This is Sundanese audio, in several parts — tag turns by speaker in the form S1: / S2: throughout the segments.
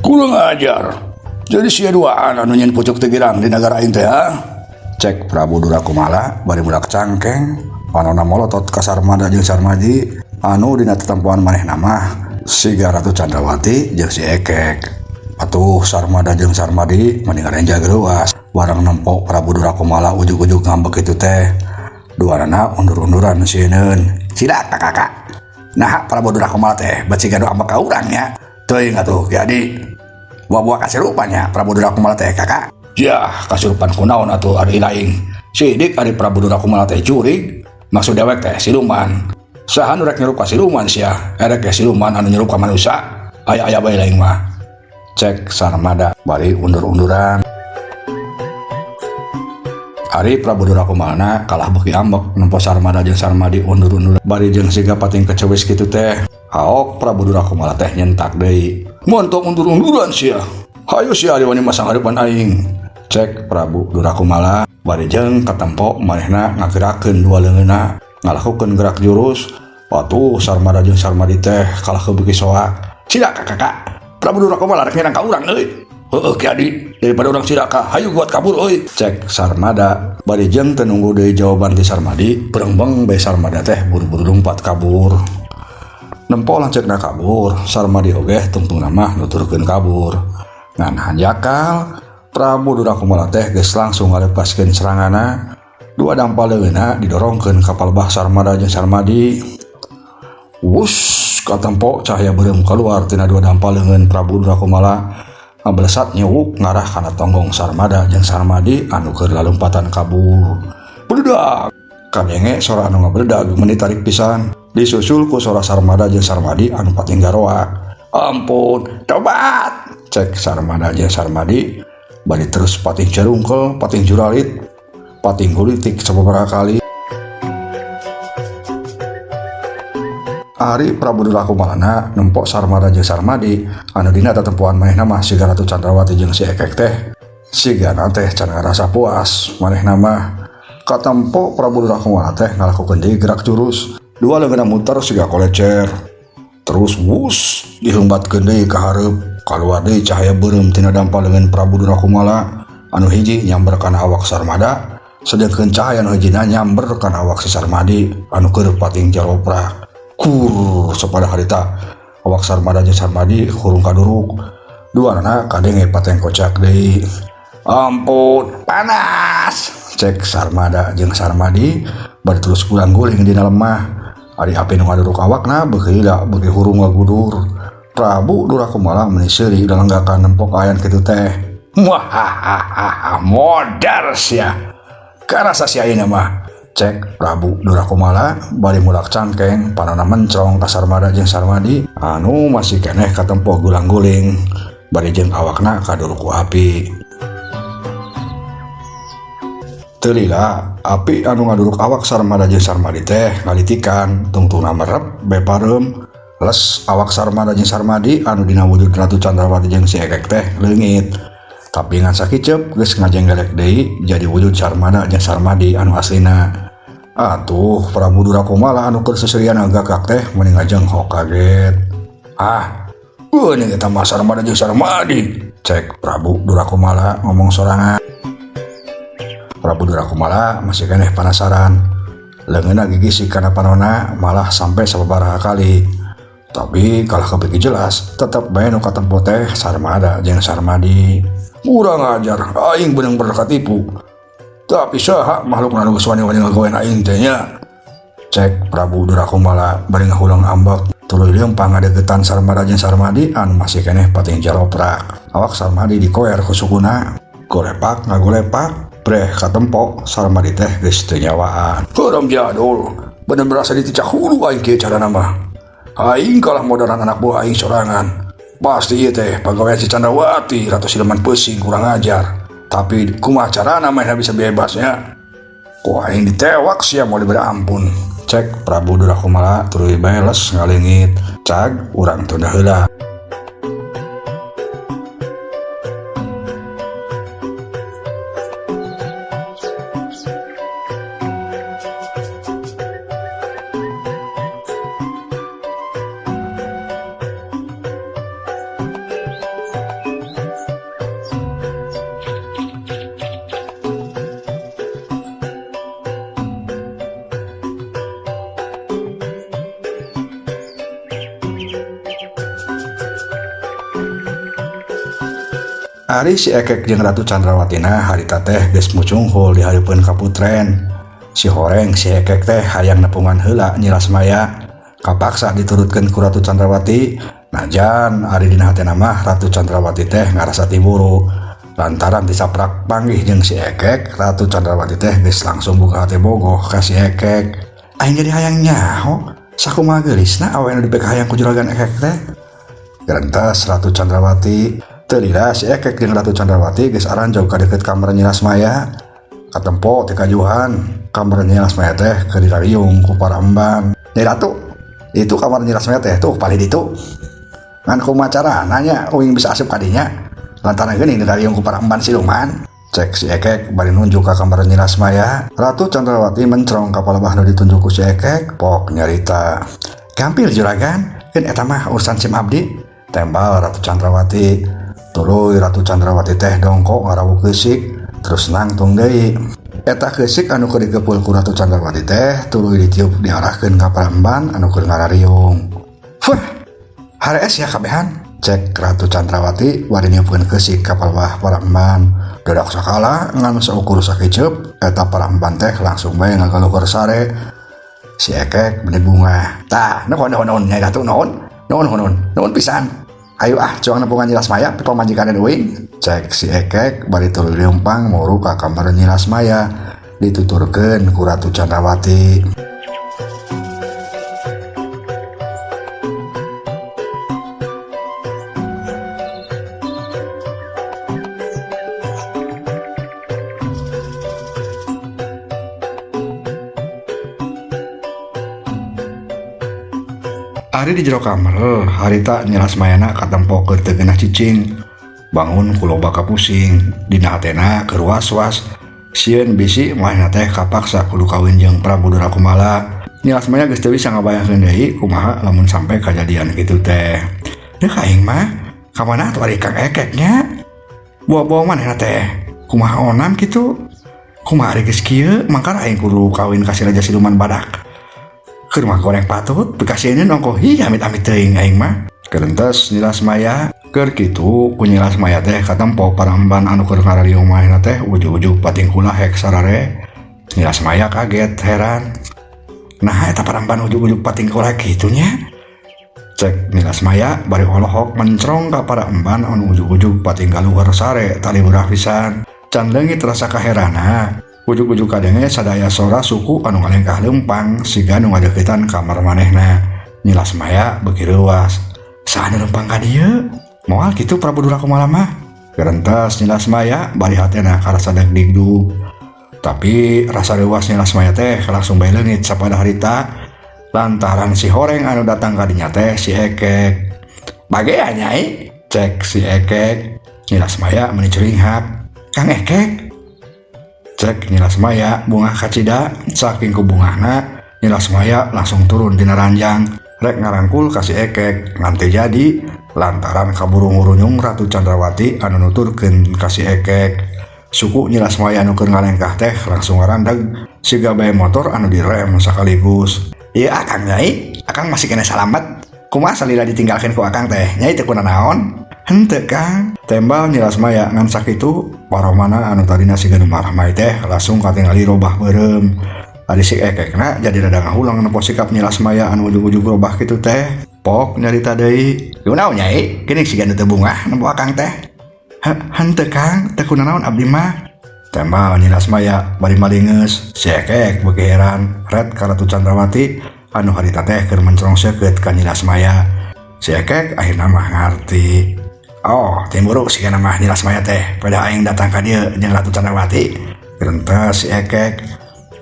S1: Kurang ajar. Jadi sia duaan anu nyen pucuk teu girang di nagara aing teh ha? Cek Prabu Durakumala bari mulak cangkeng panona molotot ka Sarmada jeung Sarmadi anu dina tetempoan manehna mah siga Ratu Candrawati jeung si Ekek. Atuh Sarmada jeung Sarmadi mending ngarenja geuwas barang nempo Prabu Durakumala ujug-ujug ngambek kitu teh. Duanana undur-unduran sieun. Cilaka kakak. Nah Prabu Durakumala teh bet siga nu ambek ka urang nya. Teuing atuh Ki Adi. Buah-buah kasurupannya Prabu Durakumala teh kakak. Yah, kasurupan kunaon atuh ari laing. Sidik ari Prabu Durakumala teh jurig. Maksud dewek teh siluman. Saha nu rek nyerup ka siluman sia? Erek ge siluman anu nyerup ka manusia. Aya-aya bae laing mah. Cek Sarmada bari undur-unduran. Ari Prabu Durakumalana kalah beuki ambek nempo Sarmada jeung Sarmadi undur-undur bari jeung siga pating kecewis kitu teh. Haok Prabu Durakumala teh nyentak deui. Montong undur-unduran sia. Hayu sia ari wani masang hareupan aing. Cek Prabu Durakumala bari jeung katempo manehna ngagerakeun dua leungeunna ngalakukeun gerak jurus. Atuh Sarmada jeung Sarmadi teh kalah kebeuki soak. Cilaka kakak. Prabu Durakumala rek nyerang ka urang euy. Heueuh Ki Adi, daripada urang cilaka, hayu buat kabur euy. Cek Sarmada bari jeung teu nunggu deui jawaban ti Sarmadi, berengbeng bae Sarmada teh buru-buru lumpat kabur. Nempo lanceukna kabur, Sarmadi oge tungtungna mah nuturkeun kabur. Ngan hanjakal Prabu Durakumala teh geus langsung ngalepaskeun seranganna. Dua dampal leungeunna didorongkeun ka palebah Sarmada jeung Sarmadi. Wus, katempo cahaya beureum keluar tina dua dampal leungeun Prabu Durakumala. Ngablesat nyewuk ngarah kana tonggong Sarmada jeung Sarmadi anu keur lalumpatan kabur. Beledag! Kadenge sora anu ngabeledag meuni tarik pisan. Disusul ku sora Sarmada jeung Sarmadi anu pating garoak. Ampun, tobat! Cek Sarmada jeung Sarmadi bari terus pating cerungkel, pating juralit, pating gulitik sababaraha kali. Ari Prabu Durakumalana nempo Sarmada jeung Sarmadi anu dina tetempoan manehna mah siga Ratu Candrawati jeung si Ekek teh. Sigana teh can ngarasa puas manehna mah. Katempo Prabu Durakumala teh ngalakukeun deui gerak jurus. Dua leungeunna muter siga kolecer. Terus wus diheumbatkeun deui ka hareup. Kaluar deui cahaya beureum tina dampal leungeun Prabu Durakumala anu hiji nyamber kana awak Sarmada, sedengkeun cahaya anu hijina nyamber kana awak si Sarmadi anu keur pating jaroprak. Kur sapada harita awak Sarmada jeung Sarmadi hurung kaduruk. Duanana kadenge pateng kocak deui. Ampun, panas. Cek Sarmada jeung Sarmadi bari terus gulang-guling dina lemah. Ari api nu ngaduruk awakna beuki lila beuki hurung ngagudur. Prabu Durakumala meuni seuri lalenggakan nempok ayan kitu teh. Muahahaha, modar sia. Karasa sia ayeuna mah. Cek Prabu Durakumala bari mulak cangkeng panona mencrong ka Sarmada jeung Sarmadi anu masih keneh katempo gulang-guling bari jeung awakna kaduruk ku api. Teu lila api anu ngaduruk awak Sarmada jeung Sarmadi teh ngalitikan tungtungna merep be pareum les awak Sarmada jeung Sarmadi anu dina wujud Ratu Candrawati jeung si Ekek teh leungit. Tapi ngan sakiceup geus ngajenggelek deui jadi wujud Sarmada jeung Sarmadi anu aslina. Atuh Prabu Durakumala anu keur seserian ngagagak teh meni ngajenghok kaget. Ah, geuning eta mah Sarmada jeung Sarmadi. Cek Prabu Durakumala ngomong sorangan. Prabu Durakumala masih keneh penasaran. Leungeunna gigisik kana panona malah sampai sababaraha kali. Tapi kalah kebeki jelas tetep bae nu katempo teh Sarmada jeung Sarmadi. Kurang ajar, aing bener-bener katipu. Tapi saha makhluk anu geus wani-wani ngagawean aing teh nya. Cek Prabu Durakumala bari ngahulang ambek tuluy leumpang ngadeukeutan Sarmada jeung Sarmadi anu masih keneh pating jaroprak. Awak Sarmadi dikoer ku sukuna, golepak ngagolepak, breh katempo Sarmadi teh geus teu nyawaan. Haram jadul, bener-bener asa diticak hulu aing kieu carana mah. Aing kalah modaran anak buah aing sorangan. Pasti ieu teh pagawean si Candrawati, ratu siluman pesing kurang ajar. Tapi kumaha carana manehna bisa bebasnya? Ku aing ditewak sia moal diberi ampun. Cek Prabu Durakumala tuluy bae les ngaleungit. Cag urang tunda heula. Ari si Ekek jeung Ratu Candrawatina harita teh geus mucunghul di hareupeun kaputren. Si horeng si Ekek teh hayang nepungan heula Nyi Lasmaya. Kapaksa diturutkeun ku Ratu Candrawati, najan ari dina hatena mah Ratu Candrawati teh ngarasa tiburu. Lantaran disaprak panggih jeung si Ekek, Ratu Candrawati teh geus langsung buka hate bogoh ka si Ekek. Aing jadi hayang nyaho, sakumaha geulisna awewe nu dipikahayang ku Juragan Ekek teh. Gerentes Ratu Candrawati. Teu lila si Ekek jeung Ratu Candrawati geus aranjog ka deukeut kamar Nyi Lasmaya. Katempo ti kajuhan, kamar Nyi Lasmaya teh keur dirariung ku para emban. Nyai Ratu, itu kamar Nyi Lasmaya teh tuh palih ditu. Ngan kumaha carana nya uing bisa asup ka dinya? Lantaran geuning dirariung ku para emban siluman. Cek si Ekek bari nunjuk ka kamar Nyi Lasmaya. Ratu Candrawati mencrong ka palebah nu ditunjuk ku si Ekek, pok nyarita. Gampil juragan, keun eta mah urusan sim abdi. Tembal Ratu Candrawati. Tuluy Ratu Candrawati teh dongkok ngarawuk keusik, terus nangtung deui. Eta keusik anu keur dikeupul ku Ratu Candrawati teh tuluy ditiup diarahkeun ka paramban anu keur ngarariung. Fuh, harees ya kabehan. Cek Ratu Candrawati bari niupkeun keusik ka palebah paramban. Dadak sakala ngan saukur sakiceup eta paramban teh langsung bae ngagaluhur sare. Si Ekek meni bungah. Tah, nuhun nuhun nuhun Nyai Ratu nuhun. Nuhun nuhun nuhun pisan. Ayo ah, cuang nepungan Nyi Lasmaya pamajikan uing. Cek si Ekek bari tuluy leumpang muru ka kamar Nyi Lasmaya dituturkeun ku Ratu Candrawati. Ari di jero kamar, harita Nyi Lasmayana katempo keur teu geunah cicing. Bangun ku loba kapusing, dina hatena keur was-was. Sieun bisi manehna teh kapaksa kudu kawin jeung Prabu Durakumala. Nyi Lasmaya geus teu bisa ngabayangkeun deui kumaha lamun sampe kajadian kitu teh. Deuk aing mah, ka mana atuh ari Kang Ekek nya? Buah-buah manehna teh, kumaha onam kitu? Kumaha ari geus kieu, mangkar aing kudu kawin ka si Raja Siluman Badak. Keur mah goreng patut, pikasieun ongkoh hi amit-amit teuing aing mah. Kerentes Nyi Lasmaya, keur kitu ku Nyi Lasmaya teh katempo paramban anu keur ngarariung manehna teh ujug-ujug patingkula hek sarare. Nyi Lasmaya kaget heran. Nah eta paramban ujug-ujug patingkula kitu nya. Cek Nyi Lasmaya bari olohok mencrong ka para emban anu ujug-ujug patinggaluhur sare tali urah pisan. Can leungit rasa kaherana. Ujug-ujug kadenge sadaya sora suku anu ngalengkah leumpang siga nu ngadeuketan kamar manehna. Nyi Lasmaya beuki reuas. Saha nu leumpang ka dieu? Moal kitu Prabu Durakumala mah. Gerentes Nyi Lasmaya bari hatena karasa degdigdug. Tapi rasa reuas Nyi Lasmaya teh langsung bae leungit sapada harita lantaran si horeng anu datang ka dinya teh si Ekek. Bagea Nyai, cek si Ekek. Nyi Lasmaya meni curinghak. Kang Ekek. Cek Nyi Lasmaya bungah kacida saking kubungahna Nyi Lasmaya langsung turun tina ranjang rek ngarangkul ka si Ekek ngan teu jadi lantaran kaburu ngurunyung Ratu Candrawati anu nuturkeun ka si Ekek. Suku Nyi Lasmaya anu keur ngalengkah teh langsung ngarandeg siga bae motor anu direm sakaligus. Ieu Akang Nyai, Akang masih kena salamet. Kumaha salila ditinggalkeun ku Akang teh? Nyai teu kunanaon? Henteu Kang. Tembal Nyi Lasmaya ngan sakitu paromana anu tadina siga nu marah teh langsung katingali robah beureum. Ari si Ekekna jadi rada ngahulang nempo sikap Nyi Lasmaya anu ujug-ujug robah kitu teh. Pok nyarita deui. Kunaon Nyai? Geuning siga nu teu bungah nempo Akang teh. Henteu Kang, teu kunanaon abdi mah. Tembal Nyi Lasmaya bari malingeus. Si Ekek beuki heran ret ka Ratu Candrawati anu harita teh keur mencrong seukeut ka Nyi Lasmaya. Si Ekek akhirna mah ngarti. Oh, timburu sigana mah Nyi Lasmaya teh pada aing datang ka dieu jeung Ratu Candrawati. Gerentes si Ekek.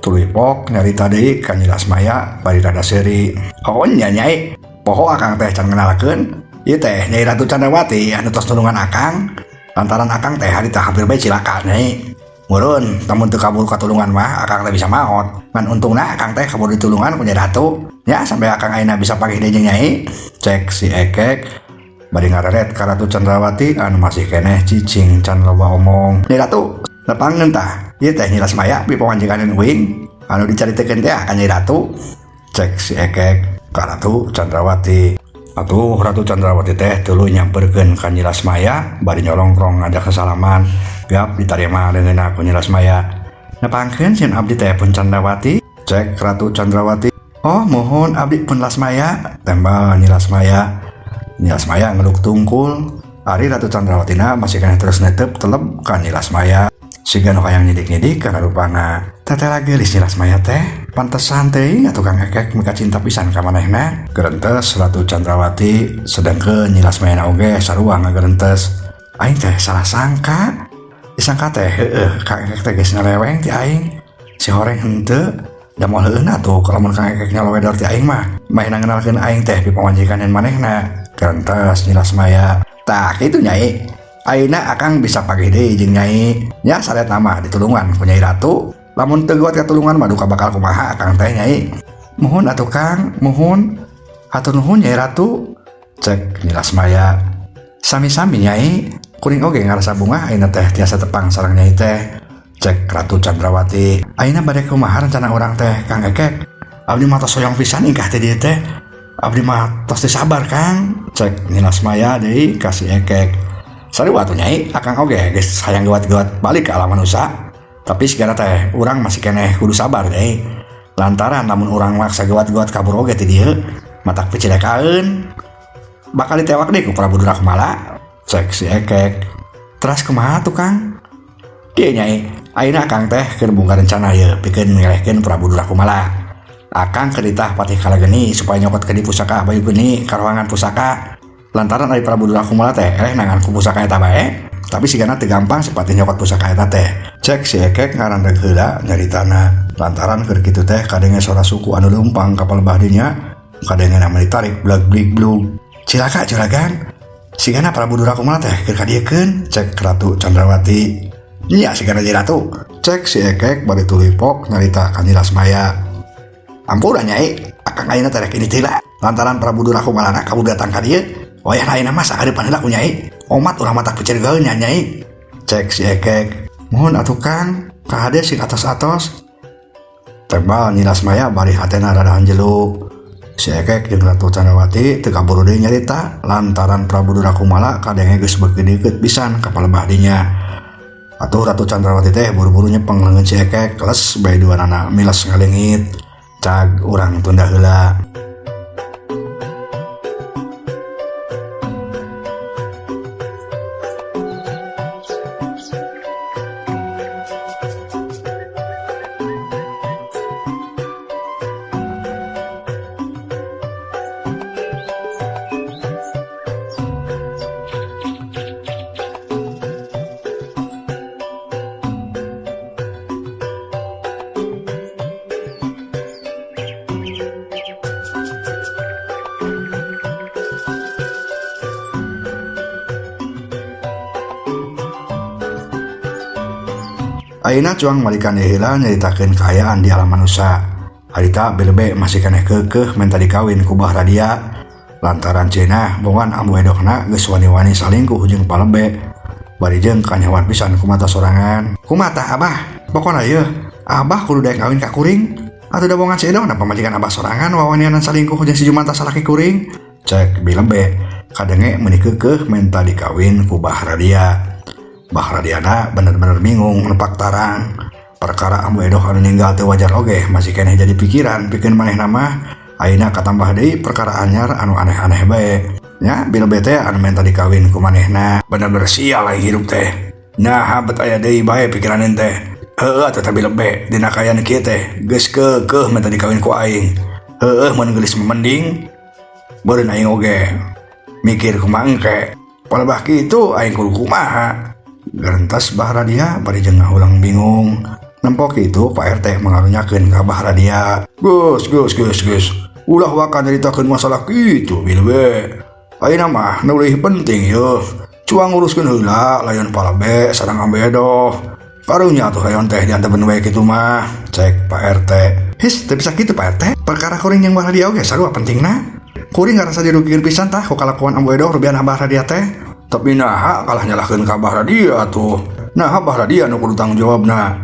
S1: Tuluy pok nyarita deui ka Nyi Lasmaya bari rada seuri. Oh nya Nyai, poho Akang teh can ngenalkeun. Ieu teh Nyai Ratu Candrawati anu tos nulungan Akang. Lantaran Akang teh harita hampir bae cilaka Nyai. Meureun lamun teu kabur katulungan mah Akang teh bisa maot. Ngan untungna Akang teh kabur ditulungan ku Nyai Ratu. Nya sampai Akang ayeuna bisa panggih deui jeung Nyai. Cek si Ekek bari ngareret ka Ratu Candrawati anu masih keneh cicing can loba omong. Nyai Ratu, nepangeun tah. Ieu teh Nyi Lasmaya pipamajikan uing anu dicaritekeun teh ka Nyai Ratu. Cek si Ekek ka Ratu Candrawati. Atuh Ratu Chandrawati teh tuluy nyamperkeun ka Nyi Lasmaya bari nyolongkrong ngajak sasalaman. Gap ditarima leungeunna ku Nyi Lasmaya. Nepangkeun sin abdi teh pun Chandrawati. Cek Ratu Chandrawati. Oh mohon abdi pun Lasmaya. Tembal Nyi Lasmaya. Nyi Lasmaya ngeluk tungkul. Ari Ratu Chandrawatina masih keneh terus netep teleb ka Nyi Lasmaya. Siga nu hayang nyidik-nyidik kana rupana. Teteh geulis Nyi Lasmaya teh. Pantesan teuing atuh Kang Ekek mika cinta pisan ka manehna. Gerentes Ratu Chandrawati sedangkeun Nyi Lasmaya oge sarua ngagerentes. Aing teh salah sangka. Disangka teh heueuh Kang Ekek teh geus nyeleweng ti aing. Si horeng henteu. Da moal heueuhna atuh lamun Kang Ekek nyalowedor ti aing mah. Mahina ngenalkeun aing teh pipamajikan manehna. Gerentes Nyi Lasmaya. Tah kitu Nyai. Ayeuna akang bisa pagih deui jeung Nyai. Nya saretna mah ditulungan ku Nyai Ratu. Lamun teu kuat katulungan mah duka bakal kumaha akang teh Nyai. Muhun atuh Kang, muhun. Hatur nuhun Nyai Ratu. Cek Nyi Lasmaya. Sami-sami Nyai, kuring oge ngarasa bungah ayeuna teh tiasa tepang sareng Nyai teh. Cek Ratu Chandrawati. Ayeuna bade kumaha rencana urang teh Kang Ekek? Abdi mah tos hoyong pisan ingkah teh dieu teh. Abdi mah tos teu sabar Kang. Cek Nyi Lasmaya deui ka si Ekek. Sarua atuh Nyai, akang oge geus hayang geuwat-geuwat balik ke alam manusia. Tapi sigana teh urang masih keneh kudu sabar deui. Lantaran lamun urang maksa geuwat-geuwat kabur oge ti dieu, matak picilekaeun. Bakal ditewak deui ku Prabu Durakumala. Cek si Ekek. Teras kumaha tuh Kang? Kieu Nyai, ayeuna akang teh keur boga rencana ieu pikeun ngelehkeun Prabu Durakumala. Akang keur ditah Patih Kalageni supaya nyokot ke di pusaka Bayu Geni ka ruangan pusaka. Lantaran ari Prabu Durakumala teh eleh nangan ku pusaka eta bae, tapi sigana teu gampang si Patih nyokot pusaka eta teh. Cek si Ekek ngarandeg heula nyaritana. Lantaran keur kitu teh kadenge sora suku anu leumpang ka palebah dinya, kadenge mah ditarik blag blig blug. Cilaka juragan. Sigana Prabu Durakumala teh keur kadiekeun, cek Ratu Chandrawati. Nya sigana Nyi Ratu. Cek si Ekek bari tuluy pok nyarita ka Nyi Lasmaya. Ampura Nyai, akang ayeuna teh rek ini teh. Lantaran Prabu Durakumala kabur datang ka dieu. Wayah ayeuna mah sakareupan heula ku Nyai. Omat urang mah tak picirgaeun nya Nyai. Cek si Ekek. Mohon atuh Kang, kahade sing atos-atos. Tembal Nyi Lasmaya bari hatena rada hanjelu. Si Ekek jeung Ratu Chandrawati teu kaburu deui nyarita lantaran Prabu Durakumala kadenge geus beuki deukeut pisan ka palebah dinya. Atuh Ratu Chandrawati teh buru-buru nyepeng leungeun si Ekek, les bae duanana miles ngaleungit. Cag urang tunda heula. Ayeuna cuang malikan heula nyaritakeun kaayaan di alam manusia. Harita Bilebe masih keneh keukeuh menta dikawin ku Bahradia. Lantaran cenah bongan ambu edokna geus wani-wani salingkuh jeung Palebe. Bari jeung kanyawan pisan ku mata sorangan. Kumaha Abah? Pokona yeuh, Abah kudu daek kawin ka kuring. Atuh da bongan si edokna pamajikan Abah sorangan wawanianan salingkuh jeung si Jumanta salaki kuring. Cek Bilebe kadenge meuni keukeuh menta dikawin ku Bahradia. Bahradiana bener-bener bingung nepak tarang. Perkara ambu edoh anu ninggal teu wajar oge masih keneh jadi pikiran pikeun manehna mah. Ayeuna katambah deui perkara anyar anu aneh-aneh bae. Nya Bilebe teh anu menta dikawin ku manehna. Bener-bener sial aing hirup teh. Nah bet aya deui bae pikiran teh. Heueuh atuh teh Bilebe dina kaayaan kieu teh geus keukeuh menta dikawin ku aing. Heueuh mun geulis mending beureun aing oge mikir kumaha engke. Palebah kitu aing kudu kumaha. Gerentas Bahradia bari jeung ngahulang bingung. Nempok itu Pak RT mengarunyakeun ka Bahradia. Gus gus gus gus. Ulah waka nyaritakeun masalah kitu Bilebe. Ayeuna mah nu leuwih penting yeuh. Cuang nguruskeun heula layon Palebe sareng ambe edoh. Karunya atuh layon teh diantepen we kitu mah. Cek Pak RT. His teu bisa kitu Pak RT. Perkara kuring jeung Bahradia oge sarua pentingna. Kuring ngarasa dirugikeun pisan tah ku kalakuan ambu edoh rubian Bahradia teh. Tapi naha kalah nyalahkeun ka Bahradia atuh. Naha Bahradia nu kudu tanggung jawabna.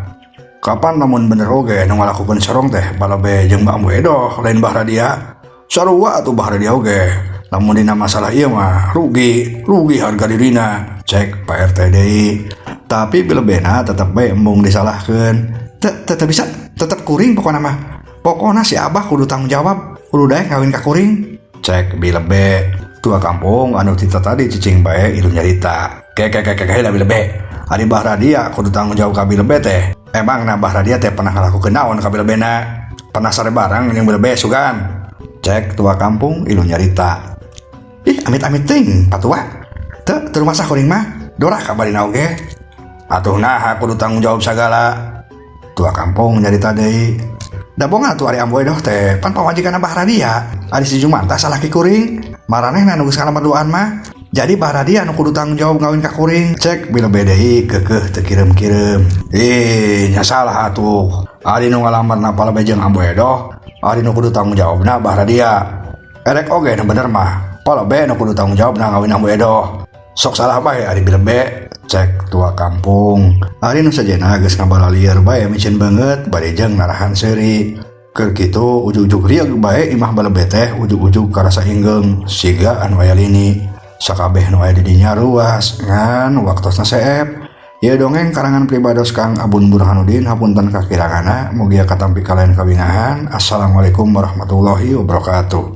S1: Kapan lamun bener oge nu ngalakukeun serong teh Palebe jeung Ambu Edoh lain Bahradia. Sarua atuh Bahradia oge. Lamun dina masalah ieu mah rugi, rugi harga dirina. Cek Pak RT deui. Tapi bilebena tetep bae embung disalahkeun. Teu bisa, tetep kuring pokona mah. Pokona si Abah kudu tanggung jawab, kudu daek ngawin ka kuring. Cek bilebe. Tua kampung anu tita tadi cicing bae ilu nyarita. Ke ke ke ke ke bilebe. Ari Bah Radia kudu tanggung jawab ka bilebe teh. Emang na Bah Radia teh pernah ngalakukeun naon ka bilebena? Pernah sare barang jeung bilebe sugan. Cek tua kampung ilu nyarita. Ih, amit-amit ting, patua. Teu teu rumasa kuring mah, doraka kabarina oge. Atuh naha kudu tanggung jawab sagala. Tua kampung nyarita deui. Da bonga atuh ari Ambo Edoh teh pan pamajikan Bah Radia. Ari si Jumanta salaki kuring. Maranehna nu geus ngalamar duaan mah. Jadi Bah Radia nu kudu tanggung jawab ngawin ka kuring. Cek bilebe deui keukeuh teu kireum-kireum. Ih, nya salah atuh. Ari nu ngalamarna palebe jeung Ambo Edoh, ari nu kudu tanggung jawabna Bah Radia. Erek oge nu bener mah. Palebe nu kudu tanggung jawab na ngawin Ambo Edoh. Sok salah bae ari bilebe. Cek tua kampung. Ari nu sajena geus ngabalalieur bae micin beungeut bari jeung narahan seuri. Keur kitu ujug-ujug rieug bae imah balebe teh ujug-ujug karasa inggeung siga anu aya lini. Sakabeh nu aya di dinya ruas ngan waktosna seep. Ieu dongeng karangan pribados Kang Abun Burhanuddin, hapunten kakiranganna, mugia katampi kalayan kabingahan. Assalamualaikum warahmatullahi wabarakatuh.